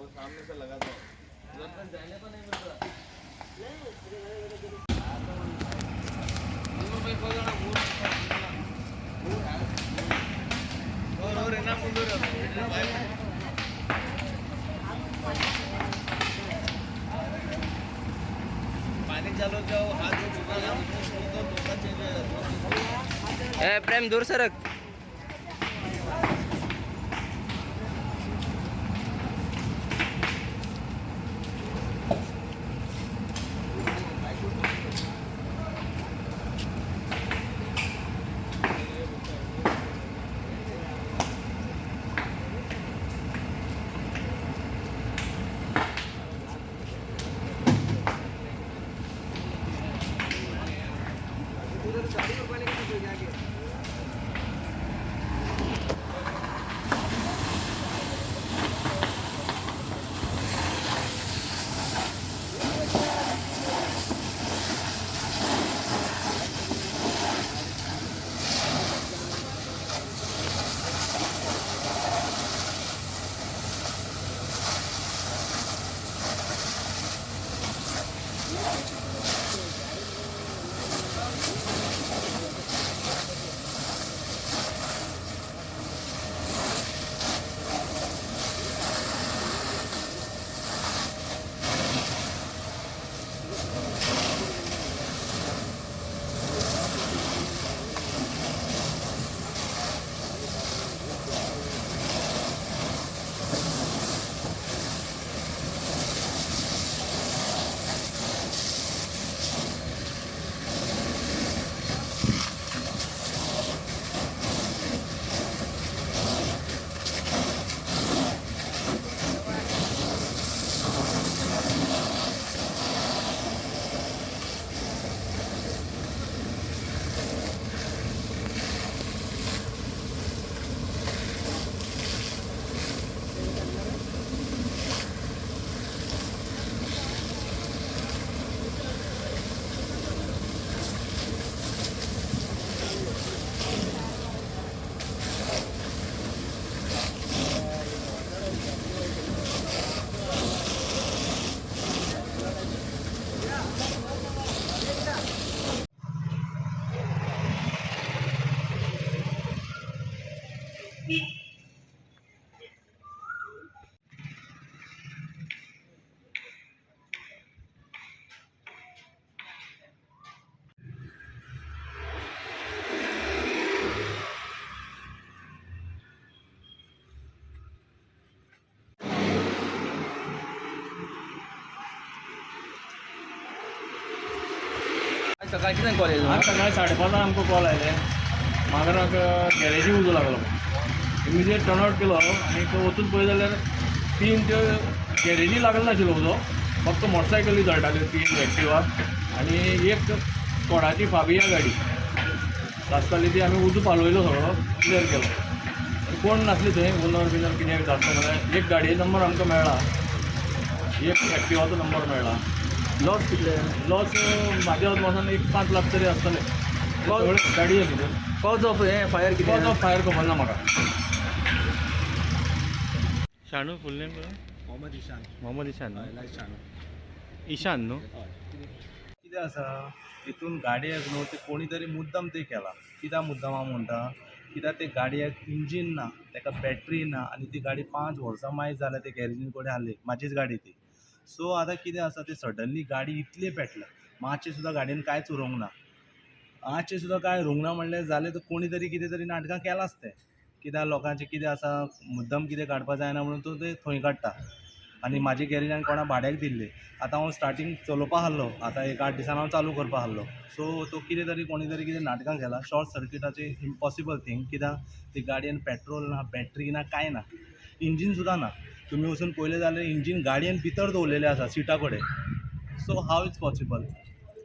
सामने से लगा दो, उधर तक जाने को नहीं मिलता। पानी चालू जाओ, हाथ तो धोखा चेंज। ए प्रेम दूर सरक। सकाळी कितें कॉल येयलो? आज सकाळी 5:30 आमकां कॉल आयले, मागराक गॅरेजी उजो लागलो। इमिजिएट टर्न आउट केलो आनी वचून पळयत जाल्यार 3 त्यो गॅरेजी लागल नाशिल्लो उजो, फक्त मोटरसायकली जळटाल्यो 3 एक्टिवा आनी एक कोडाची फाबिया गाडी आसताली। ती आमी उजो पालवयलो, सगळो क्लियर केलो। कोण नासले थंय, ओनर बिनर कितें विचारता जाल्यार एक गाडयेचो नंबर आमकां मेळ्ळा, एक एक्टिवाचो नंबर मेळ्ळा। लॉस कितले? लॉस म्हाज्या अदमासान एक 5 लाख तरी आसतले। सगळे गाडी भितर। कॉज ऑफ हें फायर कितें? कॉज ऑफ फायर खबर ना म्हाका। शाणू फुल नेम? मोहम्मद इशान। मोहम्मद इशान। शाणू इशान न्हू? कितें आसा तितून गाडयेक न्हू ते कोणी तरी मुद्दम ते केला। कित्याक मुद्दम हांव म्हणटा, कित्याक ते गाडयेक इंजीन ना, ताका बॅटरी ना आनी ती गाडी 5 वर्सां मायज जाल्या ते गॅरेजीन कडेन आहली, म्हाजीच गाडी ती। सो आतां कितें आसा ते सडनली गाडी इतली पेटल्या, मातशें सुद्दां गाडयेन कांयच उरोंक ना, मातशें सुद्दां कांय उरोंक ना म्हणल्यार जालें तर कोणी तरी कितें तरी नाटकां केलांच तें। कित्याक लोकांचें कितें आसा मुद्दम कितें काडपा जायना म्हणून तो ते थंय काडटा। आनी म्हाजी गॅरेज हांवें कोणा भाड्याक दिल्ली, आतां हांव स्टार्टींग चलोवपा आहलो, आतां एक 8 दिसान हांव चालू करपा आहलो। सो तो कितें तरी कोणी तरी कितें नाटकां केलां। शॉर्ट सर्किटाचें इम्पॉसिबल थींग, कित्याक ती गाडयेन पेट्रोल ना, बॅटरी ना, कांय ना, इंजीन सुद्दां ना। तुमी वचून पळयलें जाल्यार इंजीन गाडयेन भितर दवरलेलें आसा सिटा कडेन। So how it's possible?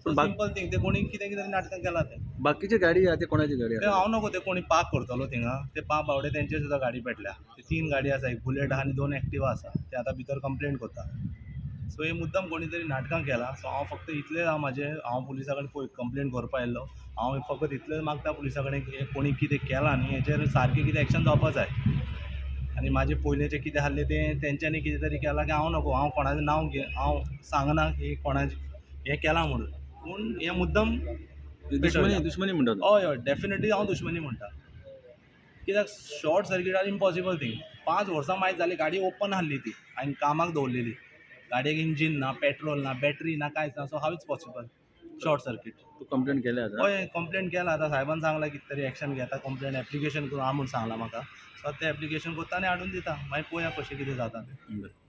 So simple thing, ते कोणी कितें कितें नाटकां केलां तें। बाकीची गाडी आहा ती कोणाची गाडी ते आहा? हांव नको, ते कोणी पार्क करतलो थिंगा, ते पां बावडे तेंचे सुद्दां गाडी पेटल्या। ते 3 गाडी आसा, एक बुलेट आहा आनी 2 एक्टिवा आसा, ते आतां भितर कंप्लेन करता। सो हे मुद्दम कोणी तरी नाटकां केलां. सो हांव फक्त इतलें हांव म्हाजें हांव पुलिसा कडेन पळय कंप्लेन करपा आयिल्लो. हांव फकत इतलेंच मागता पुलिसा कडेन की कोणी कितें केलां न्ही हेचेर सारकें कितें एक्शन जावपा जाय. आनी म्हाजें पयलींचें कितें आसलें तें तेंच्यांनी कितें तरी केलां की हांव नको, हांव कोणाचें नांव घे हांव सांगना की कोणाचें हें केलां म्हणून, पूण हें मुद्दम दुश्मनी दुश्मनी म्हणटा तूं. हय हय डेफिनेटली हांव दुश्मनी म्हणटा. कित्याक short circuit are impossible thing. 5 वर्सां मायज जाली गाडी ओपन आहली ती हांवें कामाक दवरलेली. गाडयेक इंजीन ना, पेट्रोल ना, बॅटरी ना, कांयच ना. So how it's possible short circuit? तूं कंप्लेन केल्या आतां? हय, कंप्लेन केला. आतां सायबान सांगलां कितें तरी एक्शन घेता, कंप्लेन एप्लिकेशन करून हा म्हूण सांगलां म्हाका. सो तें एप्लिकेशन करता आनी हाडून दिता, मागीर पळोवया कशें कितें जाता तें. बरें.